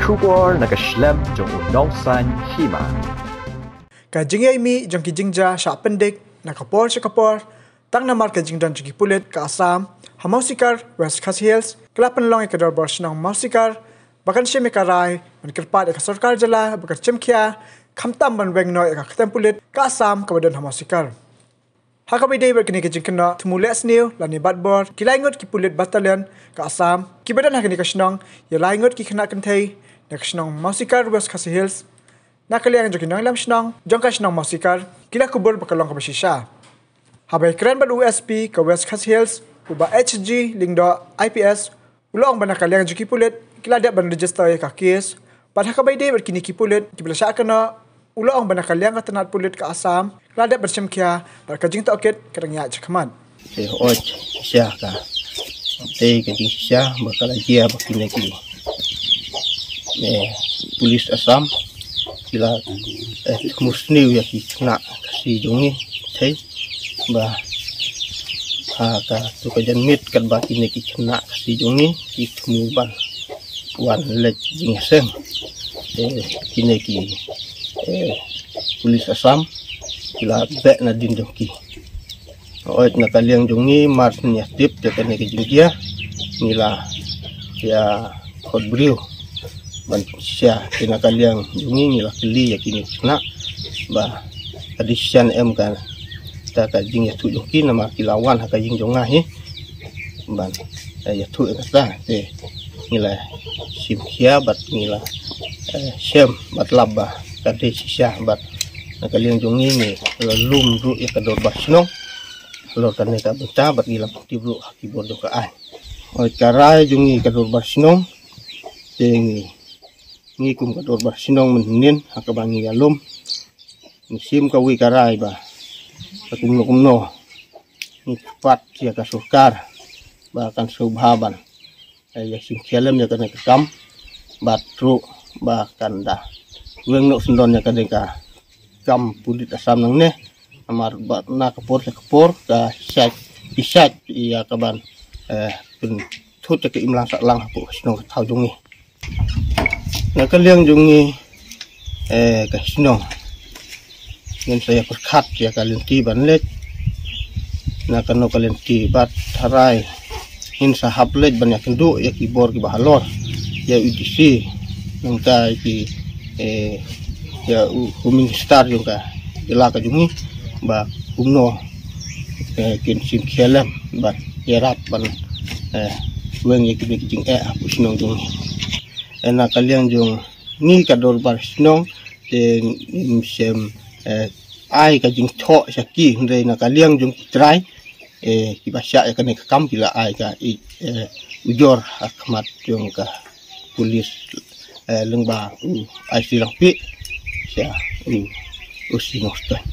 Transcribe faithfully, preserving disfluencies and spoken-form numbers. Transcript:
Khubor na ka shlem jong u nongsan hima. Ka jingïaimih jong ki jingjia shah pyndik na ka por sha ka por, tang namar ka jingdon jong ki pulit ka Assam ha Mawsikar, West Khasi Hills, ka la pynlong ïa ka dorbar shnong Mawsikar ba kan shim ïa ka rai ban kyrpad ïa ka sorkar jylla ba kan shim khia, khamtam ban weng noh ïa ka kyrteng pulit ka Assam kaba don ha Mawsikar. Ha kaba ïadei bad kane ka jingkynnoh, thmu leh sniew lane bat bor, ki lai ngut ki pulit battalion ka Assam kiba don ha kane ka shnong ïa lai ngut ki khynnah kynthei na ka shnong Mawsikar, West Khasi Hills, na ka liang jong ki nongïalam shnong jong ka shnong Mawsikar, ki la kubur ba ka long kaba shisha. Haba ïakren bad u S P ka West Khasi Hills, u Bah H G Lyngdoh, I P S, u la ong ba na ka liang jong ki pulit ki la dep ban register ïa ka case. Bad ha kaba ïadei bad kine ki pulit kiba la shah kynnoh, u la ong ba na ka liang ka tnat pulit ka Assam ka la dep ban shim khia, bad ka jingtohkit ka dang ïaid shakhmat. Te hooid, shisha ka, te ka jingshisha ba ka la jia ba kine ki, eh, pulit Assam ki la, eh, thmu sniew ïa ki khynnah Khasi jong ngi, te ba ha kato ka janmiet katba kine ki khynnah Khasi jong ngi ki thmu ban wan leit jingïaseng, te kine ki, eh, pulit Assam ki la beh nadien jong ki. Hooid, na ka liang jong ngi mar shu ïa tip ïa kane ka jingjia, ngi la ïa khot briew ban shisha. Te na ka liang jong ngi, ngi la kylli ïa kine ki khynnah ba ka dei shisha ne em kata ka jingïathuh jong ki, namar ki la wan ha ka ïing jong nga hi ban, eh, ïathuh ïa kata. Te ngi la shim khia bad ngi la, eh, shem bad lap ba ka dei shisha, bad na ka liang jong ngi ngi la lum ruh ïa ka dorbar shnong halor kane ka bynta bad ngi la pyntip ruh ha ki bor jong ka aiñ. Hooid, ka rai jong ngi ka dorbar shnong, te ngi, ngi kum ka dorbar shnong mynhynnin ha kaba ngi ïalum, ngi shim kawei ka rai ba ka kumno kumno ngi kyrpad ïa ka sorkar ba kan sngewbha ban, eh, ïa shim khia lem ïa kane ka kam, bad ruh ba kan da weng noh syndon ïa kane ka kam pulit Assam nangne. Namar ba na ka por sha ka por ka shait, ki shait ïa ka ban, eh, pynthut ïa ka imlang sahlang hapoh ka shnong ka thaw jong ngi. Na ka liang jong ngi, eh, ka shnong, ngin sa ïa pyrkhat ïa ka lynti ban leit na kano ka lynti, bad tharai ngin sa hap leit ban ïakynduh ïa ki bor kiba halor, ïa u D C, nangta ïa ki, eh, ïa u, u minister jong ka jylla ka jong ngi ba kumno, eh, kin shim khia lem bad ïarap ban, eh, weng ïa kine ki jingeh hapoh shnong jong ngi. Eh, na ka liang jong ngi ka dorbar shnong, te ngim shym, eh, ai ka jingthoh sha ki, hynrei na ka liang jong ki trai, eh, kiba shah ïa kane ka kam ki la ai ka, eh, ujor ha khmat jong ka pulit, eh, lyngba u I C Langpih sha u, u C Nongstoiñ.